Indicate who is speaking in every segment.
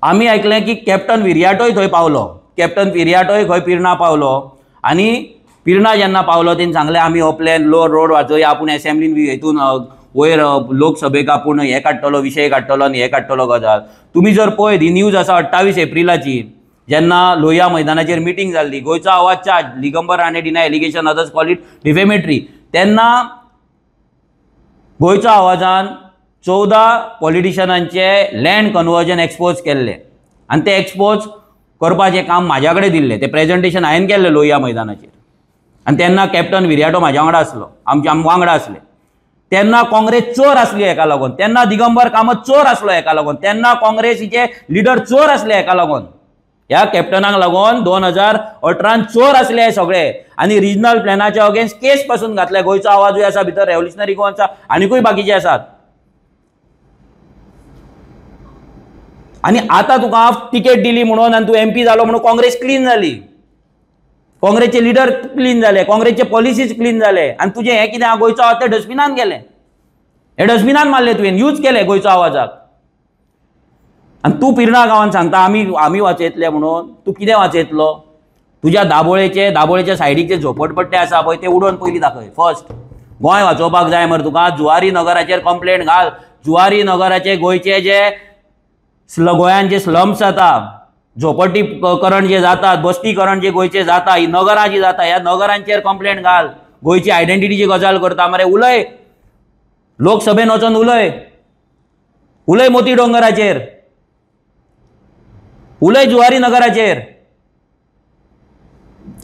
Speaker 1: आमी आयकलें की कॅप्टन विरियाटोय थंय पावलो, कॅप्टन विरियाटोय खंय पिर्णा पावलो आनी पिर्णा जेन्ना पावलो तेणें सांगलें आमी हो प्लॅन लो रोड वाचोवया, आपूण एसेंब्लीन हितून वयर लोकसभेक आपूण हें काडटलो, विशय काडटलो आनी हें काडटलो गजाल. तुमी जर पळयत ही न्यूज आसा 28 एप्रिलाची, जेन्ना लोहिया मैदानाचेर मिटींग जाल्ली, Goencho Awaaz charge Digambar Rane deny allegation others call it defamatory, तेन्ना गोंयचो आवाजान 14 पॉलिटिशनांचे लँड कन्वर्जन एक्सपोज केल्लें आनी तें एक्सपोज करपाचें काम म्हाज्या कडेन दिल्लें, तें प्रेजेंटेशन हांवें केल्लें लोहिया मैदानाचेर आनी तेन्ना कॅप्टन विरियाटो म्हाज्या वांगडा आसलो, आमच्या वांगडा आसले. तेन्ना काँग्रेस चोर आसली हेका लागून, तेन्ना दिगंबर कामत चोर आसलो हेका लागून, तेन्ना काँग्रेसीचे लिडर चोर आसले हेका लागून, ह्या कॅप्टनाक लागून 2018 चोर आसले हे सगळे आनी रिजनल प्लॅनाच्या अगेन्स्ट केस पासून घातले. गोंयचो आवाजूय आसा भितर, रेव्होल्युशनरी गोवा आनिकूय बाकीचे आसात. आनी आतां तुका तिकेट दिली म्हणून आनी तूं एमपी जालो म्हणून काँग्रेस क्लीन जाली, काँग्रेसचे लिडर क्लीन जाले, काँग्रेसचे पॉलिसीज क्लीन जाले आनी तुजें हें कितें आहा गोंयचो आवाज तें डस्टबिनान गेलें, हें डस्टबिनान मारलें तुवें, यूज केलें गोंयचो आवाजाक. आनी तूं पिर्णा गांवान सांगता आमी आमी वाचयतले म्हणून, तूं कितें वाचयतलो? तुज्या दाबोळेचे दाबोळेच्या सायडीक जे झोपडपट्टे आसा पळय ते उडोवन पयलीं दाखय फर्स्ट. गोंय वाचोवपाक जाय मरे तुका, जुवारी नगराचेर कंप्लेन घाल, जुवारी नगराचे गोंयचे जे गोंयान जे स्लम्स जाता, झोपडटीकरण जे जातात, बस्तीकरण जे गोंयचे जाता, ही नगरां जी जाता, ह्या नगरांचेर कंप्लेन घाल. गोंयची आयडेंटिटीची गजाल करता मरे, उलय लोकसभेन वचोन उलय, उलय मोती डोंगराचेर, उलय जुवारी नगराचेर,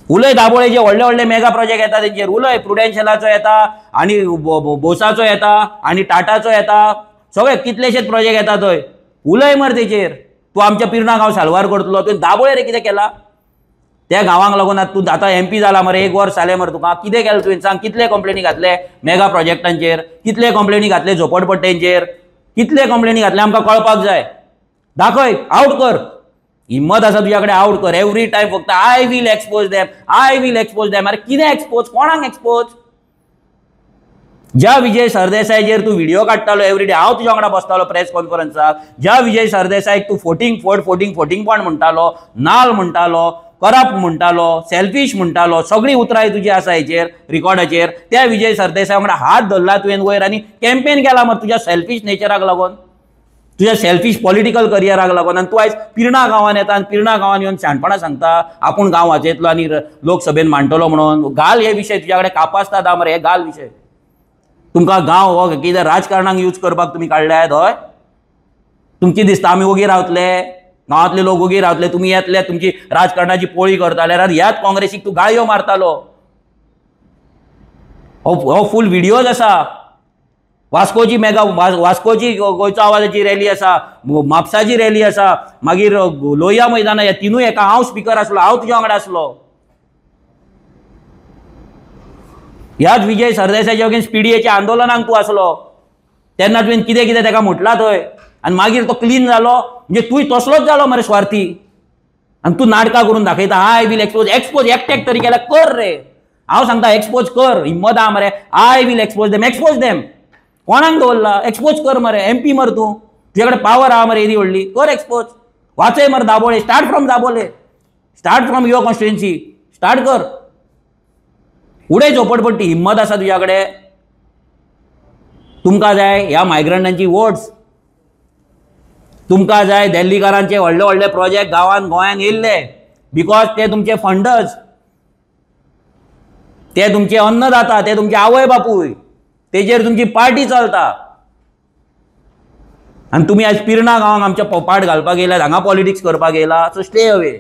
Speaker 1: उलय दाबोळे जे व्हडले व्हडले मेगा प्रोजेक्ट येता तेंचेर उलय, प्रुडेन्शियलाचो येता आनी बोसाचो येता आनी टाटाचो येता, सगळे कितलेशेच प्रोजेक्ट येता थंय, उलय मरे तेचेर. तूं आमच्या पिर्णा गांव साल्वार करतलो, तुवें दाबोळे रे कितें केला त्या गांवांक लागून? आतां तूं आतां एमपी जाला मरे, एक वर्स जालें मरे तुका, कितें केलें तुवें सांग? कितले कंप्लेनी घातले मेगा प्रोजेक्टांचेर, कितले कंप्लेनी घातले झोपडपट्टेंचेर, कितले कंप्लेनी घातले आमकां कळपाक जाय. दाखय, आवट कर, हिम्मत आसा तुज्या कडेन, आवट कर. एवरी टायम फक्त I will expose them, I will expose them. अरे कितें एक्सपोज, कोणाक एक्सपोज? ज्या विजय सरदेसायचेर तूं व्हिडिओ काडटालो एवरी डे, हांव तुज्या वांगडा बसतालो प्रेस कॉन्फरन्साक, ज्या विजय सरदेसायक तूं फोटींग फोड फोटींग फोटींगपण म्हणटालो, नाल म्हणटालो, करप्ट म्हणटालो, सेल्फीश म्हणटालो, सगळीं उतरां तुजी आसा हेचेर रिकॉर्डाचेर, त्या विजय सरदेसाय वांगडा हात धरला तुवें वयर आनी कॅम्पेन केला मरे तुज्या सेल्फीश नेचराक लागून, तुज्या सेल्फीश पॉलिटिकल करियराक लागून. आनी तूं आयज पिर्णा गांवान येता आनी पिर्णा गांवान येवन शाणपणां सांगता आपूण गांव वाचयतलो आनी लोकसभेन मांडटलो म्हणून. घाल हे विशय तुज्या कडेन कापास्ताद आहा मरे, हे घाल विशय. तुमकां गांव हो कितें राजकारणाक यूज करपाक तुमी काडल्यात? हय, तुमची दिसता आमी ओगी रावतले, गांवांतले लोक ओगी रावतले, तुमी येतले तुमची राजकारणाची पोळी करताले. आनी ह्याच काँग्रेसीक तूं गाळयो मारतालो, हो फूल व्हिडियोज आसा. वास्कोची मेगा वास्कोची गोंयचो आवाजाची रॅली आसा, म्हापसाची रॅली आसा, मागीर लोहिया मैदाना, ह्या तिनूय एका हांव स्पिकर आसलो, हांव तुज्या वांगडा आसलो. ह्याच विजय सरदेसायच्या अगेन्स्ट पीडीएच्या आंदोलनाक तूं आसलो, तेन्ना तुवें कितें कितें ताका म्हटलां थंय आनी मागीर तो क्लीन जालो. म्हणजे तूंय तसलोच जालो मरे स्वार्थी. आनी तूं नाटकां करून दाखयता I will expose, expose एकटेक तरी केल्यार कर रे, हांव सांगता एक्सपोज कर, हिम्मत आहा मरे, I will expose them, expose them. कोणाक दवरला? एक्सपोज कर मरे, एमपी मरे तूं, तुजे कडेन पावर आहा मरे येदी व्हडली, कर एक्सपोज, वाचय मरे Dabolim, start from Dabolim, start from your constituency, start कर, उडय झोपडपट्टी. हिम्मत आसा तुज्या कडेन? तुमकां जाय ह्या मायग्रंटांची वोट्स, तुमकां जाय दिल्लीकारांचे व्हडले व्हडले प्रोजेक्ट गांवान गोंयान येयल्ले, because ते तुमचे फंडर्स, ते तुमचे अन्नदाता, ते तुमचे आवय बापूय, तेजेर तुमची पार्टी चलता. आनी तुमी आयज पिर्णा गांवांक आमच्या पाट घालपाक येयल्यात, हांगा पॉलिटिक्स करपाक येयला, सो स्टे अवे.